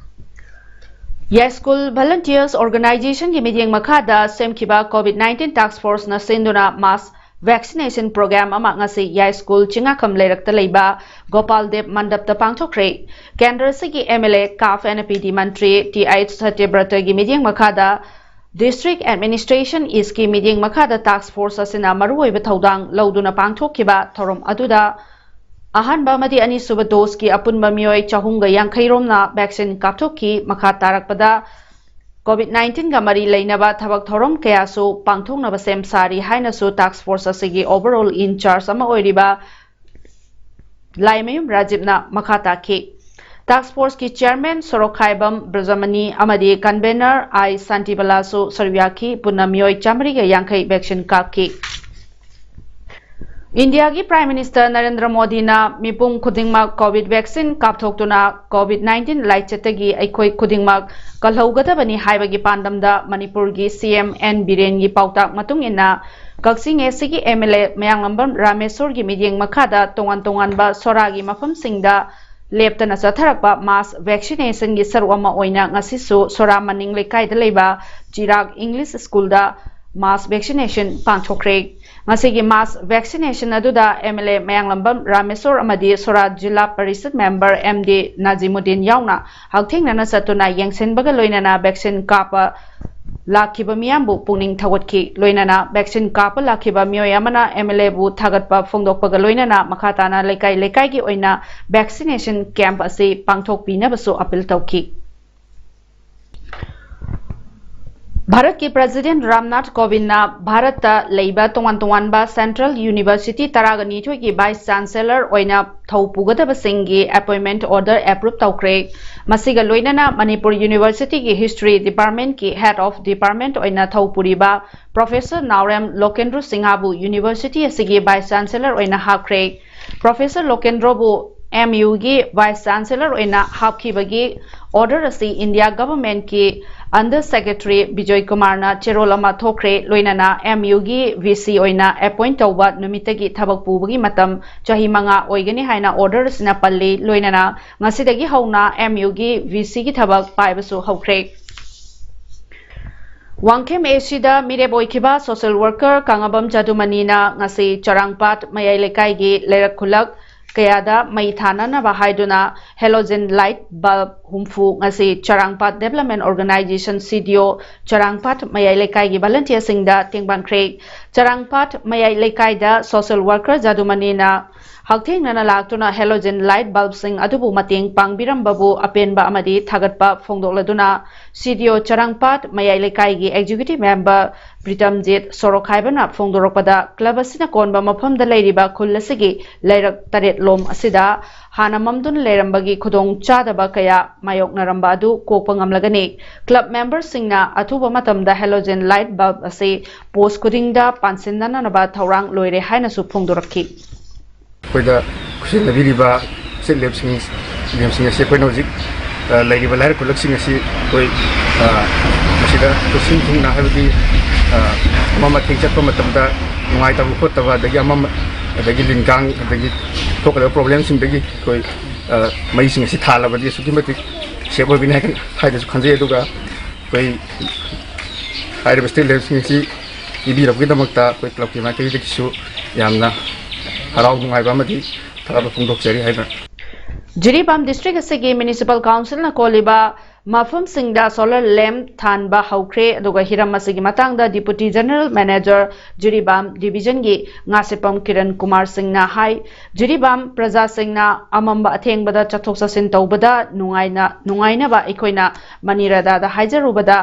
ꯌꯥꯏꯁ꯭ꯀꯨꯜ Volunteers Organisation ꯒꯤ ꯃꯤꯠꯌꯦꯡ ꯃꯈꯥꯗ ꯁꯦꯝꯈꯤꯕ COVID nineteen task force ꯅ ꯁꯤꯟꯗꯨꯅ mass vaccination program ꯑꯃ ꯉꯁꯤ ꯌꯥꯏꯁ꯭ꯀꯨꯜ ꯆꯤꯡꯉꯥꯈꯝ ꯂꯩꯔꯛꯇ ꯂꯩꯕ ꯒꯣꯄꯥꯜ ꯗꯦꯕ ꯃꯟꯗꯞꯇ ꯄꯥꯡꯊꯣꯛꯈ꯭ꯔꯦ꯫ ꯀꯦꯟꯗ꯭ꯔ ꯑꯁꯤꯒꯤ MLA ꯀꯥꯐ NPD ꯃꯟꯇ꯭ꯔꯤ ꯇꯤ ꯑꯩꯆ ꯁꯇ꯭ꯌꯕ꯭ꯔꯇꯒꯤ ꯃꯤꯠꯌꯦꯡ ꯃꯈꯥꯗ District Administration East ꯀꯤ ꯃꯤꯠꯌꯦꯡ ꯃꯈꯥꯗ task force ꯑꯁꯤꯅ ꯃꯔꯨꯑꯣꯏꯕ ꯊꯧꯗꯥꯡ ꯂꯧꯗꯨꯅ ꯄꯥꯡꯊꯣꯛꯈꯤꯕ ꯊꯧꯔꯝ ꯑꯗꯨꯗ ꯑꯍꯥꯟꯕ ꯑꯃꯗꯤ ꯑꯅꯤꯁꯨꯕ dose ꯀꯤ ꯑꯄꯨꯟꯕ ꯃꯤꯑꯣꯏ ꯆꯍꯨꯝꯒ ꯌꯥꯡꯈꯩ ꯔꯣꯝꯅ vaccine ꯀꯥꯞꯊꯣꯛꯈꯤ꯫ ꯃꯈꯥ ꯇꯥꯔꯛꯄꯗ COVID nineteen ꯒ ꯃꯔꯤ ꯂꯩꯅꯕ ꯊꯕꯛ ꯊꯧꯔꯝ ꯀꯌꯥꯁꯨ ꯄꯥꯡꯊꯣꯛꯅꯕ ꯁꯦꯝ ꯁꯥꯔꯤ ꯍꯥꯏꯅꯁꯨ task force ꯑꯁꯤꯒꯤ overall in charge ꯑꯃ ꯑꯣꯏꯔꯤꯕ ꯂꯥꯏꯃꯌꯨꯝ ꯔꯥꯖꯤꯕꯅ ꯃꯈꯥ ꯇꯥꯈꯤ꯫ Task force ꯀꯤ chairman ꯁꯣꯔꯣꯛꯈꯥꯏꯕꯝ ꯕ꯭ꯔꯖꯃꯅꯤ ꯑꯃꯗꯤ convener ꯑꯥꯏ ꯁꯥꯟꯇꯤꯕꯂꯥꯁꯨ ꯁꯔꯨꯛ ꯌꯥꯈꯤ꯫ ꯄꯨꯟꯅ ꯃꯤꯑꯣꯏ ꯆꯥꯃꯔꯤꯒ ꯌꯥꯡꯈꯩ vaccine ꯀꯥꯞꯈꯤ꯫ ꯏꯟꯗꯤꯌꯥꯒꯤ Prime Minister ꯅꯔꯦꯟꯗ꯭ꯔ ꯃꯣꯗꯤꯅ ꯃꯤꯄꯨꯝ ꯈꯨꯗꯤꯡꯃꯛ COVID vaccine ꯀꯥꯞꯊꯣꯛꯇꯨꯅ COVID nineteen ꯂꯥꯏꯆꯠꯇꯒꯤ ꯑꯩꯈꯣꯏ ꯈꯨꯗꯤꯡꯃꯛ ꯀꯜꯍꯧꯒꯗꯕꯅꯤ ꯍꯥꯏꯕꯒꯤ ꯄꯥꯟꯗꯝꯗ ꯃꯅꯤꯄꯨꯔꯒꯤ CM ꯑꯦꯟ ꯕꯤꯔꯦꯟꯒꯤ ꯄꯥꯎꯇꯥꯛ ꯃꯇꯨꯡ ꯏꯟꯅ ꯀꯛꯆꯤꯡ AC ꯒꯤ MLA ꯃꯌꯥꯡꯂꯝꯕꯝ ꯔꯥꯃꯦꯁꯣꯔꯒꯤ ꯃꯤꯠꯌꯦꯡ ꯃꯈꯥꯗ ꯇꯣꯉꯥꯟ ꯇꯣꯉꯥꯟꯕ ꯁꯣꯔꯥꯒꯤ ꯃꯐꯝꯁꯤꯡꯗ ꯂꯦꯞꯇꯅ ꯆꯠꯊꯔꯛꯄ mass vaccination ꯒꯤ ꯁꯔꯨꯛ ꯑꯃ ꯑꯣꯏꯅ ꯉꯁꯤꯁꯨ ꯁꯣꯔꯥ ꯃꯅꯤꯡ ꯂꯩꯀꯥꯏꯗ ꯂꯩꯕ ꯆꯤꯔꯥꯛ English School ꯗ mass vaccination ꯄꯥꯡꯊꯣꯛꯈ꯭ꯔꯦ꯫ ꯉꯁꯤꯒꯤ mass vaccination ꯑꯗꯨꯗ MLA ꯃꯌꯥꯡꯂꯝꯕꯝ ꯔꯥꯃꯦꯁꯣꯔ ꯑꯃꯗꯤ ꯁꯣꯔꯥ ꯖꯤꯂꯥ ꯄꯔꯤꯁꯠ member ꯑꯦꯝ ꯗꯤ ꯅꯥꯖꯤꯃꯨꯗꯤꯟ ꯌꯥꯎꯅ ꯍꯛꯊꯦꯡꯅꯅ ꯆꯠꯇꯨꯅ ꯌꯦꯡꯁꯤꯟꯕꯒ ꯂꯣꯏꯅꯅ vaccine ꯀꯥꯞꯄ ꯂꯥꯛꯈꯤꯕ ꯃꯤꯌꯥꯝꯕꯨ ꯄꯨꯛꯅꯤꯡ ꯊꯧꯒꯠꯈꯤ꯫ ꯂꯣꯏꯅꯅ vaccine ꯀꯥꯞꯄ ꯂꯥꯛꯈꯤꯕ ꯃꯤꯑꯣꯏ ꯑꯃꯅ MLA ꯕꯨ ꯊꯥꯒꯠꯄ ꯐꯣꯡꯗꯣꯛꯄꯒ ꯂꯣꯏꯅꯅ ꯃꯈꯥ ꯇꯥꯅ ꯂꯩꯀꯥꯏ ꯂꯩꯀꯥꯏꯒꯤ ꯑꯣꯏꯅ vaccination camp ꯑꯁꯤ ꯄꯥꯡꯊꯣꯛꯄꯤꯅꯕꯁꯨ appeal ꯇꯧꯈꯤ꯫ ꯚꯥꯔꯠꯀꯤ President ꯔꯥꯝꯅꯥꯊ ꯀꯣꯕꯤꯟꯗꯅ ꯚꯥꯔꯠꯇ ꯂꯩꯕ ꯇꯣꯉꯥꯟ ꯇꯣꯉꯥꯟꯕ central university ꯇꯔꯥꯒ ꯅꯤꯊꯣꯏꯒꯤ vice chancellor ꯑꯣꯏꯅ ꯊꯧ ꯄꯨꯒꯗꯕꯁꯤꯡꯒꯤ appointment order approve ꯇꯧꯈ꯭ꯔꯦ꯫ ꯃꯁꯤꯒ ꯂꯣꯏꯅꯅ ꯃꯅꯤꯄꯨꯔ University ꯒꯤ history department ꯀꯤ head of department ꯑꯣꯏꯅ ꯊꯧ ꯄꯨꯔꯤꯕ Professor ꯅꯥꯎꯔꯦꯝ ꯂꯣꯀꯦꯟꯗ꯭ꯔꯣ ꯁꯤꯡꯍꯕꯨ university ꯑꯁꯤꯒꯤ vice chancellor ꯑꯣꯏꯅ ꯍꯥꯞꯈ꯭ꯔꯦ꯫ Professor ꯂꯣꯀꯦꯟꯗ꯭ꯔꯣꯕꯨ MU ꯒꯤ vice chancellor ꯑꯣꯏꯅ ꯍꯥꯞꯈꯤꯕꯒꯤ order ꯑꯁꯤ ꯏꯟꯗꯤꯌꯥ government ꯀꯤ under secretary ꯕꯤꯖꯣꯏ ꯀꯨꯃꯥꯔꯅ ꯆꯦꯔꯣꯜ ꯑꯃ ꯊꯣꯛꯈ꯭ꯔꯦ꯫ ꯂꯣꯏꯅꯅ MU ꯒꯤ VC ꯑꯣꯏꯅ appoint ꯇꯧꯕ ꯅꯨꯃꯤꯠꯇꯒꯤ ꯊꯕꯛ ꯄꯨꯕꯒꯤ ꯃꯇꯝ ꯆꯍꯤ ꯃꯉꯥ ꯑꯣꯏꯒꯅꯤ ꯍꯥꯏꯅ order ꯑꯁꯤꯅ ꯄꯜꯂꯤ꯫ ꯂꯣꯏꯅꯅ ꯉꯁꯤꯗꯒꯤ ꯍꯧꯅ MU ꯒꯤ VC ꯒꯤ ꯊꯕꯛ ꯄꯥꯏꯕꯁꯨ ꯍꯧꯈ꯭ꯔꯦ꯫ ꯋꯥꯡꯈꯦꯝ AC ꯗ ꯃꯤꯔꯦꯞ ꯑꯣꯏꯈꯤꯕ social worker ꯀꯥꯉꯕꯝ ꯖꯥꯗꯨꯃꯅꯤꯅ ꯉꯁꯤ ꯆꯔꯥꯡꯄꯥꯠ ꯃꯌꯥꯏ ꯂꯩꯀꯥꯏꯒꯤ ꯂꯩꯔꯛ ꯈꯨꯜꯂꯛ ꯀꯌꯥꯗ ꯃꯩ ꯊꯥꯅꯅꯕ ꯍꯥꯏꯗꯨꯅ halogen light bulb ꯍꯨꯝꯐꯨ ꯉꯁꯤ ꯆꯔꯥꯡꯄꯥꯠ Development Organisation CDO ꯆꯔꯥꯡꯄꯥꯠ ꯃꯌꯥꯏ ꯂꯩꯀꯥꯏꯒꯤ volunteer ꯁꯤꯡꯗ ꯇꯦꯡꯕꯥꯟꯈ꯭ꯔꯦ꯫ ꯆꯔꯥꯡꯄꯥꯠ ꯃꯌꯥꯏ ꯂꯩꯀꯥꯏꯗ social worker ꯖꯥꯗꯨꯃꯅꯤꯅ ꯍꯛꯊꯦꯡꯅꯅ ꯂꯥꯛꯇꯨꯅ halogen light bulbꯁꯤꯡ ꯑꯗꯨꯕꯨ ꯃꯇꯦꯡ ꯄꯥꯡꯕꯤꯔꯝꯕꯕꯨ ꯑꯄꯦꯟꯕ ꯑꯃꯗꯤ ꯊꯥꯒꯠꯄ ꯐꯣꯡꯗꯣꯛꯂꯗꯨꯅ, CDO ꯆꯔꯥꯡꯄꯥꯠ ꯃꯌꯥꯏ ꯂꯩꯀꯥꯏꯒꯤ executive member ꯄ꯭ꯔꯤꯇꯝꯖꯤꯠ ꯁꯣꯔꯣꯈꯥꯏꯕꯅ ꯐꯣꯡꯗꯣꯔꯛꯄꯗ, club ꯑꯁꯤꯅ ꯀꯣꯟꯕ ꯃꯐꯝꯗ ꯂꯩꯔꯤꯕ ꯈꯨꯜ ꯑꯁꯤꯒꯤ ꯂꯩꯔꯛ ꯇꯔꯦꯠ ꯂꯣꯝ ꯑꯁꯤꯗ ꯍꯥꯟꯅ ꯃꯝꯗꯨꯅ ꯂꯩꯔꯝꯕꯒꯤ ꯈꯨꯗꯣꯡ ꯆꯥꯗꯕ ꯀꯌꯥ ꯃꯥꯌꯣꯛꯅꯔꯝꯕ ꯑꯗꯨ ꯀꯣꯛꯄ ꯉꯝꯂꯒꯅꯤ꯫ Club memberꯁꯤꯡꯅ ꯑꯊꯨꯕ ꯃꯇꯝꯗ halogen light bulb ꯑꯁꯤ post ꯈꯨꯗꯤꯡꯗ ꯄꯥꯟꯁꯤꯟꯅꯅꯕ ꯊꯧꯔꯥꯡ ꯂꯣꯏꯔꯦ ꯍꯥꯏꯅꯁꯨ ꯐꯣꯡꯗꯣꯔꯛꯈꯤ꯫ ꯑꯩꯈꯣꯏꯗ ꯈꯨꯠꯁꯦꯝꯅꯕꯤꯔꯤꯕ street lampꯁꯤꯡ, lampꯁꯤꯡ ꯑꯁꯤ ꯑꯩꯈꯣꯏꯅ ꯍꯧꯖꯤꯛ, ꯑ, ꯂꯩꯔꯤꯕ ꯂꯥꯏꯔ ꯈꯨꯜꯂꯛꯁꯤꯡ ꯑꯁꯤ ꯑꯩꯈꯣꯏ, ꯑ, ꯃꯁꯤꯗ ꯑꯩꯈꯣꯏ ꯁꯤꯟ ꯊꯨꯡꯅ, ꯍꯥꯏꯕꯗꯤ, ꯑ, ꯑꯃꯝ ꯑꯊꯦꯡ ꯆꯠꯄ ꯃꯇꯝꯗ ꯅꯨꯡꯉꯥꯏꯇꯕ ꯈꯣꯠꯇꯕ, ꯑꯗꯒꯤ ꯑꯃꯝ, ꯑꯗꯒꯤ ꯂꯤꯟ ꯀꯥꯡ, ꯑꯗꯒꯤ ꯊꯣꯛꯀꯗꯕ problemꯁꯤꯡꯗꯒꯤ ꯑꯩꯈꯣꯏ, ꯑ, ꯃꯩꯁꯤꯡ ꯑꯁꯤ ꯊꯥꯜꯂꯕꯗꯤ ꯑꯁꯨꯛꯀꯤ ꯃꯇꯤꯛ safe ꯑꯣꯏꯒꯅꯤ ꯍꯥꯏꯅ ꯊꯥꯏꯅꯁꯨ ꯈꯟꯖꯩ꯫ ꯑꯗꯨꯒ ꯑꯩꯈꯣꯏ ꯍꯥꯏꯔꯤꯕ street lampꯁꯤꯡ ꯑꯁꯤ ꯄꯤꯕꯤꯔꯛꯄꯒꯤꯗꯃꯛꯇ ꯑꯩꯈꯣꯏ clubꯀꯤ ꯃꯥꯏꯀꯩꯗꯒꯤꯁꯨ ꯌꯥꯝꯅ ꯍꯔꯥꯎ ꯅꯨꯡꯉꯥꯏꯕ ꯑꯃꯗꯤ ꯊꯥꯒꯠꯄ ꯐꯣꯡꯗꯣꯛꯆꯔꯤ ꯍꯥꯏꯅ꯫ ꯖꯤꯔꯤꯕꯥꯝ district ꯑꯁꯤꯒꯤ municipal councilꯅ ꯀꯣꯜꯂꯤꯕ ꯃꯐꯝꯁꯤꯡꯗ solar lamp ꯊꯥꯟꯕ ꯍꯧꯈ꯭ꯔꯦ꯫ ꯑꯗꯨꯒ ꯍꯤꯔꯝ ꯑꯁꯤꯒꯤ ꯃꯇꯥꯡꯗ Deputy General Manager Jiribam divisionꯒꯤ Ngasheppam Kiran Kumar ꯁꯤꯡꯅ ꯍꯥꯏ, ꯖꯤꯔꯤꯕꯥꯝ ꯄ꯭ꯔꯖꯥꯁꯤꯡꯅ ꯑꯃꯝꯕ ꯑꯊꯦꯡꯕꯗ ꯆꯠꯊꯣꯛ ꯆꯠꯁꯤꯟ ꯇꯧꯕꯗ ꯅꯨꯡꯉꯥꯏꯅ, ꯅꯨꯡꯉꯥꯏꯅꯕ ꯑꯩꯈꯣꯏꯅ ꯃꯅꯤꯔꯥꯗꯥꯗ ꯍꯥꯏꯖꯔꯨꯕꯗ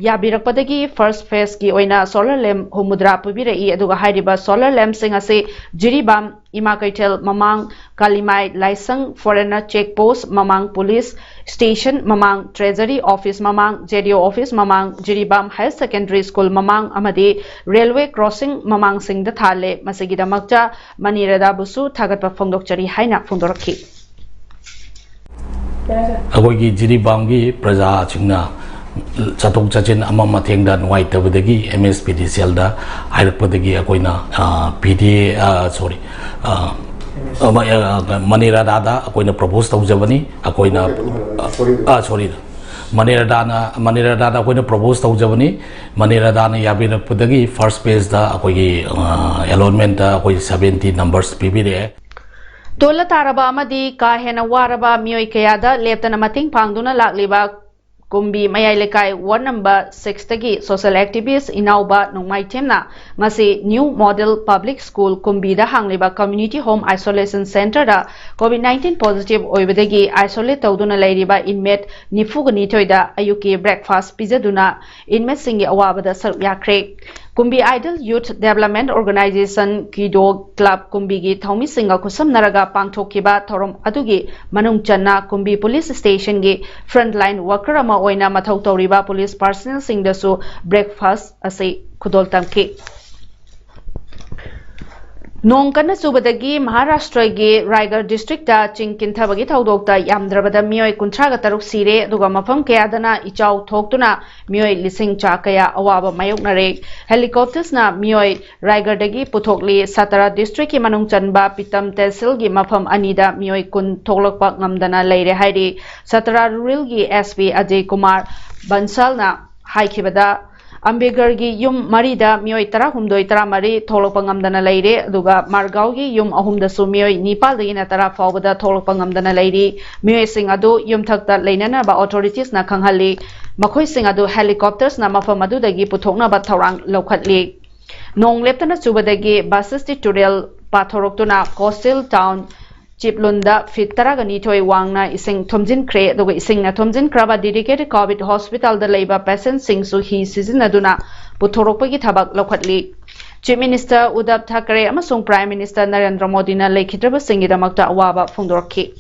ꯌꯥꯕꯤꯔꯛꯄꯗꯒꯤ first phaseꯀꯤ ꯑꯣꯏꯅ solar lamp ꯍꯨꯝꯐꯨꯇꯔꯥ ꯄꯤꯕꯤꯔꯛꯏ꯫ ꯑꯗꯨꯒ ꯍꯥꯏꯔꯤꯕ solar lampꯁꯤꯡ ꯑꯁꯤ ꯖꯤꯔꯤꯕꯥꯝ, ꯏꯃꯥ ꯀꯩꯊꯦꯜ ꯃꯃꯥꯡ, ꯀꯥꯂꯤꯃꯥꯏ ꯂꯥꯏꯁꯪ, foreigner check post ꯃꯃꯥꯡ, police station ꯃꯃꯥꯡ, treasury office ꯃꯃꯥꯡ, JDO office ꯃꯃꯥꯡ, ꯖꯤꯔꯤꯕꯥꯝ higher secondary school ꯃꯃꯥꯡ ꯑꯃꯗꯤ railway crossing ꯃꯃꯥꯡꯁꯤꯡꯗ ꯊꯥꯜꯂꯦ꯫ ꯃꯁꯤꯒꯤꯗꯃꯛꯇ ꯃꯅꯤꯔꯥꯗꯥꯕꯨꯁꯨ ꯊꯥꯒꯠꯄ ꯐꯣꯡꯗꯣꯛꯆꯔꯤ ꯍꯥꯏꯅ ꯐꯣꯡꯗꯣꯔꯛꯈꯤ꯫ ꯑꯩꯈꯣꯏꯒꯤ ꯖꯤꯔꯤꯕꯥꯝꯒꯤ ꯄ꯭ꯔꯖꯥꯁꯤꯡꯅ ꯆꯠꯊꯣꯛ ꯆꯠꯁꯤꯟ ꯑꯃꯝ ꯑꯊꯦꯡꯗ ꯅꯨꯡꯉꯥꯏꯇꯕꯗꯒꯤ MSPDCLꯗ ꯍꯥꯏꯔꯛꯄꯗꯒꯤ ꯑꯩꯈꯣꯏꯅ, ꯑ, PDA, ꯑ, sorry, ꯑ, ꯑ, ꯃ-, ꯑ, ꯃꯅꯤꯔꯥꯗꯥꯗ ꯑꯩꯈꯣꯏꯅ propose ꯇꯧꯖꯕꯅꯤ꯫ ꯑꯩꯈꯣꯏꯅ, ꯑ, sorry, ꯃꯅꯤꯔꯥꯗꯥꯅ, ꯃꯅꯤꯔꯥꯗꯥꯗ ꯑꯩꯈꯣꯏꯅ propose ꯇꯧꯖꯕꯅꯤ꯫ ꯃꯅꯤꯔꯥꯗꯥꯅ ꯌꯥꯕꯤꯔꯛꯄꯗꯒꯤ first phaseꯇ ꯑꯩꯈꯣꯏꯒꯤ, ꯑ, allotmentꯇ ꯑꯩꯈꯣꯏ seventy numbers ꯄꯤꯕꯤꯔꯛꯑꯦ꯫ ꯇꯣꯜꯂ ꯇꯥꯔꯕ ꯑꯃꯗꯤ ꯀꯥ ꯍꯦꯟꯅ ꯋꯥꯔꯕ ꯃꯤꯑꯣꯏ ꯀꯌꯥꯗ ꯂꯦꯞꯇꯅ ꯃꯇꯦꯡ ꯄꯥꯡꯗꯨꯅ ꯂꯥꯛꯂꯤꯕ ꯀꯨꯝꯕꯤ ꯃꯌꯥꯏ ꯂꯩꯀꯥꯏ ward number six ꯇꯒꯤ social activist ꯏꯅꯥꯎꯕ ꯅꯣꯡꯃꯥꯏꯊꯦꯝꯅ ꯉꯁꯤ New Model Public School ꯀꯨꯝꯕꯤꯗ ꯍꯥꯡꯂꯤꯕ Community Home Isolation Centreꯗ COVID nineteen positive ꯑꯣꯏꯕꯗꯒꯤ isolate ꯇꯧꯗꯨꯅ ꯂꯩꯔꯤꯕ inmate ꯅꯤꯐꯨꯒ ꯅꯤꯊꯣꯏꯗ ꯑꯌꯨꯛꯀꯤ breakfast ꯄꯤꯖꯗꯨꯅ inmateꯁꯤꯡꯒꯤ ꯑꯋꯥꯕꯗ ꯁꯔꯨꯛ ꯌꯥꯈ꯭ꯔꯦ꯫ ꯀꯨꯝꯕꯤ Idol Youth Development Organization ꯀꯤꯗꯣ club ꯀꯨꯝꯕꯤꯒꯤ ꯊꯧꯃꯤꯁꯤꯡꯒ ꯈꯨꯠꯁꯝꯅꯔꯒ ꯄꯥꯡꯊꯣꯛꯈꯤꯕ ꯊꯧꯔꯝ ꯑꯗꯨꯒꯤ ꯃꯅꯨꯡ ꯆꯟꯅ ꯀꯨꯝꯕꯤ police stationꯒꯤ frontline worker ꯑꯃ ꯑꯣꯏꯅ ꯃꯊꯧ ꯇꯧꯔꯤꯕ police personnelꯁꯤꯡꯗꯁꯨ breakfast ꯑꯁꯤ ꯈꯨꯗꯣꯜ ꯇꯝꯈꯤ꯫ ꯅꯣꯡ ꯀꯟꯅ ꯆꯨꯕꯗꯒꯤ ꯃꯍꯥꯔꯥꯁꯇ꯭ꯔꯒꯤ ꯔꯥꯏꯒꯔ districtꯇ ꯆꯤꯡ ꯀꯤꯟꯊꯕꯒꯤ ꯊꯧꯗꯣꯛꯇ ꯌꯥꯝꯗ꯭ꯔꯕꯗ ꯃꯤꯑꯣꯏ ꯀꯨꯟꯊ꯭ꯔꯥꯒ ꯇꯔꯨꯛ ꯁꯤꯔꯦ, ꯑꯗꯨꯒ ꯃꯐꯝ ꯀꯌꯥꯗꯅ ꯏꯆꯥꯎ ꯊꯣꯛꯇꯨꯅ ꯃꯤꯑꯣꯏ ꯂꯤꯁꯤꯡ ꯆꯥ ꯀꯌꯥ ꯑꯋꯥꯕ ꯃꯥꯌꯣꯛꯅꯔꯦ꯫ Helicoptersꯅ ꯃꯤꯑꯣꯏ ꯔꯥꯏꯒꯔꯗꯒꯤ ꯄꯨꯊꯣꯛꯂꯤ꯫ ꯁꯇꯔꯥ districtꯀꯤ ꯃꯅꯨꯡ ꯆꯟꯕ ꯄꯤꯇꯝ ꯇꯦꯁꯤꯜꯒꯤ ꯃꯐꯝ ꯑꯅꯤꯗ ꯃꯤꯑꯣꯏ ꯀꯨꯟ ꯊꯣꯛꯂꯛꯄ ꯉꯝꯗꯅ ꯂꯩꯔꯦ ꯍꯥꯏꯔꯤ꯫ ꯁꯇꯔꯥ ruralꯒꯤ SP ꯑꯖꯌ ꯀꯨꯃꯥꯔ ꯕꯟꯁꯥꯜꯅ ꯍꯥꯏꯈꯤꯕꯗ, ꯑꯝꯕꯦꯒꯔꯒꯤ ꯌꯨꯝ ꯃꯔꯤꯗ ꯃꯤꯑꯣꯏ ꯇꯔꯥꯍꯨꯝꯗꯣꯏ, ꯇꯔꯥꯃꯔꯤ ꯊꯣꯛꯂꯛꯄ ꯉꯝꯗꯅ ꯂꯩꯔꯦ, ꯑꯗꯨꯒ ꯃꯥꯔꯒꯥꯎꯒꯤ ꯌꯨꯝ ꯑꯍꯨꯝꯗꯁꯨ ꯃꯤꯑꯣꯏ ꯅꯤꯄꯥꯜꯗꯒꯤꯅ ꯇꯔꯥ ꯐꯥꯎꯕꯗ ꯊꯣꯛꯂꯛꯄ ꯉꯝꯗꯅ ꯂꯩꯔꯤ꯫ ꯃꯤꯑꯣꯏꯁꯤꯡ ꯑꯗꯨ ꯌꯨꯝꯊꯛꯇ ꯂꯩꯅꯅꯕ authoritiesꯅ ꯈꯪꯍꯜꯂꯤ꯫ ꯃꯈꯣꯏꯁꯤꯡ ꯑꯗꯨ helicoptersꯅ ꯃꯐꯝ ꯑꯗꯨꯗꯒꯤ ꯄꯨꯊꯣꯛꯅꯕ ꯊꯧꯔꯥꯡ ꯂꯧꯈꯠꯂꯤ꯫ ꯅꯣꯡ ꯂꯦꯞꯇꯅ ꯆꯨꯕꯗꯒꯤ ꯕꯥꯁꯤꯁꯇꯤ ꯇꯨꯔꯦꯜ ꯄꯥꯊꯣꯔꯛꯇꯨꯅ coastal town ꯆꯤꯞꯂꯨꯟꯗ feet ꯇꯔꯥꯒ ꯅꯤꯊꯣꯏ ꯋꯥꯡꯅ ꯏꯁꯤꯡ ꯊꯨꯝꯖꯤꯟꯈ꯭ꯔꯦ, ꯑꯗꯨꯒ ꯏꯁꯤꯡꯅ ꯊꯨꯝꯖꯤꯟꯈ꯭ꯔꯕ dedicated COVID hospitalꯗ ꯂꯩꯕ patientꯁꯤꯡꯁꯨ ꯍꯤ ꯁꯤꯖꯤꯟꯅꯗꯨꯅ ꯄꯨꯊꯣꯔꯛꯄꯒꯤ ꯊꯕꯛ ꯂꯧꯈꯠꯂꯤ꯫ Chief Minister ꯎꯗꯕ ꯊꯥꯀꯔꯦ ꯑꯃꯁꯨꯡ Prime Minister ꯅꯔꯦꯟꯗ꯭ꯔ ꯃꯣꯗꯤꯅ ꯂꯩꯈꯤꯗ꯭ꯔꯕꯁꯤꯡꯒꯤꯗꯃꯛꯇ ꯑꯋꯥꯕ ꯐꯣꯡꯗꯣꯔꯛꯈꯤ꯫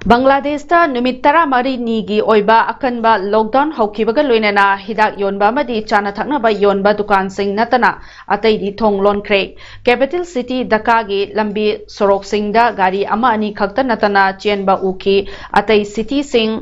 ꯕꯪꯒ꯭ꯂꯥꯗꯦꯁꯇ ꯅꯨꯃꯤꯠ ꯇꯔꯥꯃꯔꯤꯅꯤꯒꯤ ꯑꯣꯏꯕ ꯑꯀꯟꯕ lockdown ꯍꯧꯈꯤꯕꯒ ꯂꯣꯏꯅꯅ ꯍꯤꯗꯥꯛ ꯌꯣꯟꯕ ꯑꯃꯗꯤ ꯆꯥꯅ ꯊꯛꯅꯕ ꯌꯣꯟꯕ ꯗꯨꯀꯥꯟꯁꯤꯡ ꯅꯠꯇꯅ ꯑꯇꯩꯗꯤ ꯊꯣꯡ ꯂꯣꯟꯈ꯭ꯔꯦ꯫ Capital city ꯙꯀꯥꯒꯤ ꯂꯝꯕꯤ ꯁꯣꯔꯣꯛꯁꯤꯡꯗ ꯒꯥꯔꯤ ꯑꯃ ꯑꯅꯤ ꯈꯛꯇ ꯅꯠꯇꯅ ꯆꯦꯟꯕ ꯎꯈꯤ꯫ ꯑꯇꯩ cityꯁꯤꯡ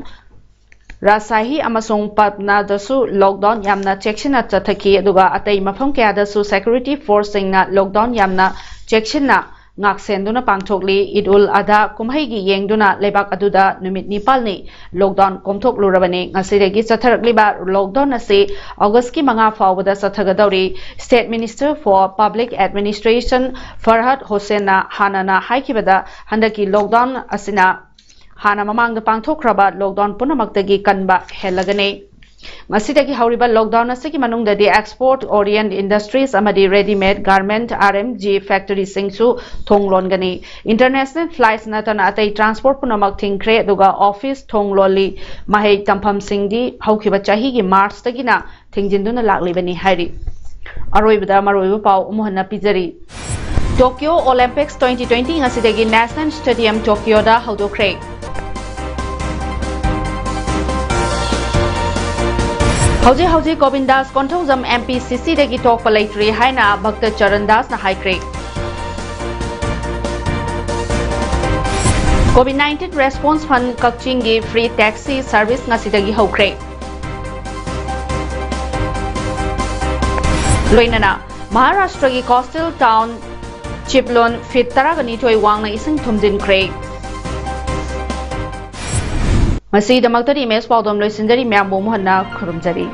ꯔꯥꯖꯁꯥꯍꯤ ꯑꯃꯁꯨꯡ ꯄꯠꯅꯥꯗꯁꯨ lockdown ꯌꯥꯝꯅ ꯆꯦꯛꯁꯤꯟꯅ ꯆꯠꯊꯈꯤ, ꯑꯗꯨꯒ ꯑꯇꯩ ꯃꯐꯝ ꯀꯌꯥꯗꯁꯨ security forceꯁꯤꯡꯅ lockdown ꯌꯥꯝꯅ ꯆꯦꯛꯁꯤꯟꯅ ꯉꯥꯛꯁꯦꯟꯗꯨꯅ ꯄꯥꯡꯊꯣꯛꯂꯤ꯫ ꯏꯗ ꯎꯜ ꯑꯙꯥ ꯀꯨꯝꯍꯩꯒꯤ ꯌꯦꯡꯗꯨꯅ ꯂꯩꯕꯥꯛ ꯑꯗꯨꯗ ꯅꯨꯃꯤꯠ ꯅꯤꯄꯥꯜꯅꯤ lockdown ꯀꯣꯝꯊꯣꯛꯂꯨꯔꯕꯅꯤ꯫ ꯉꯁꯤꯗꯒꯤ ꯆꯠꯊꯔꯛꯂꯤꯕ lockdown ꯑꯁꯤ Augustꯀꯤ ꯃꯉꯥ ꯐꯥꯎꯕꯗ ꯆꯠꯊꯒꯗꯧꯔꯤ꯫ State Minister for Public Administration Farhad ꯍꯣꯁꯦꯟꯅ ꯍꯥꯟꯅꯅ ꯍꯥꯏꯈꯤꯕꯗ, ꯍꯟꯗꯛꯀꯤ lockdown ꯑꯁꯤꯅ ꯍꯥꯟꯅ ꯃꯃꯥꯡꯗ ꯄꯥꯡꯊꯣꯛꯈ꯭ꯔꯕ lockdown ꯄꯨꯝꯅꯃꯛꯇꯒꯤ ꯀꯟꯕ ꯍꯦꯜꯂꯒꯅꯤ꯫ ꯉꯁꯤꯗꯒꯤ ꯍꯧꯔꯤꯕ lockdown ꯑꯁꯤꯒꯤ ꯃꯅꯨꯡꯗꯗꯤ Export Orient Industries ꯑꯃꯗꯤ Readymade Garment, R M G, factoryꯁꯤꯡꯁꯨ ꯊꯣꯡ ꯂꯣꯟꯒꯅꯤ꯫ International flights ꯅꯠꯇꯅ ꯑꯇꯩ transport ꯄꯨꯝꯅꯃꯛ ꯊꯤꯡꯈ꯭ꯔꯦ, ꯑꯗꯨꯒ office ꯊꯣꯡ ꯂꯣꯜꯂꯤ꯫ ꯃꯍꯩ ꯇꯝꯐꯝꯁꯤꯡꯗꯤ ꯍꯧꯈꯤꯕ ꯆꯍꯤꯒꯤ Marchꯇꯒꯤꯅ ꯊꯤꯡꯖꯤꯟꯗꯨꯅ ꯂꯥꯛꯂꯤꯕꯅꯤ ꯍꯥꯏꯔꯤ꯫ ꯑꯔꯣꯏꯕꯗ ꯃꯔꯨꯑꯣꯏꯕ ꯄꯥꯎ ꯑꯃꯨꯛ ꯍꯟꯅ ꯄꯤꯖꯔꯤ꯫ Tokyo Olympics twenty twenty ꯉꯁꯤꯗꯒꯤ National Stadium Tokyoꯗ ꯍꯧꯗꯣꯛꯈ꯭ꯔꯦ꯫ ꯍꯧꯖꯤꯛ ꯍꯧꯖꯤꯛ Gobin Das Konthoujam M P C Cꯗꯒꯤ ꯊꯣꯛꯄ ꯂꯩꯇ꯭ꯔꯤ ꯍꯥꯏꯅ ꯚꯛꯇ ꯆꯔꯟ ꯗꯥꯁꯅ ꯍꯥꯏꯈ꯭ꯔꯦ꯫ COVID nineteen Response Fund ꯀꯛꯆꯤꯡꯒꯤ free taxi service ꯉꯁꯤꯗꯒꯤ ꯍꯧꯈ꯭ꯔꯦ꯫ ꯂꯣꯏꯅꯅ ꯃꯍꯥꯔꯥꯁꯇ꯭ꯔꯒꯤ coastal town ꯆꯤꯞꯂꯣꯟ feet ꯇꯔꯥꯒ ꯅꯤꯊꯣꯏ ꯋꯥꯡꯅ ꯏꯁꯤꯡ ꯊꯨꯝꯖꯤꯟꯈ꯭ꯔꯦ꯫ ꯉꯁꯤꯒꯤꯗꯃꯛꯇꯗꯤ ꯏꯃꯦꯖ ꯄꯥꯎꯗꯝ ꯂꯣꯏꯁꯤꯟꯖꯔꯤ꯫ ꯃꯌꯥꯝꯕꯨ ꯑꯃꯨꯛ ꯍꯟꯅ ꯈꯨꯔꯨꯝꯖꯔꯤ꯫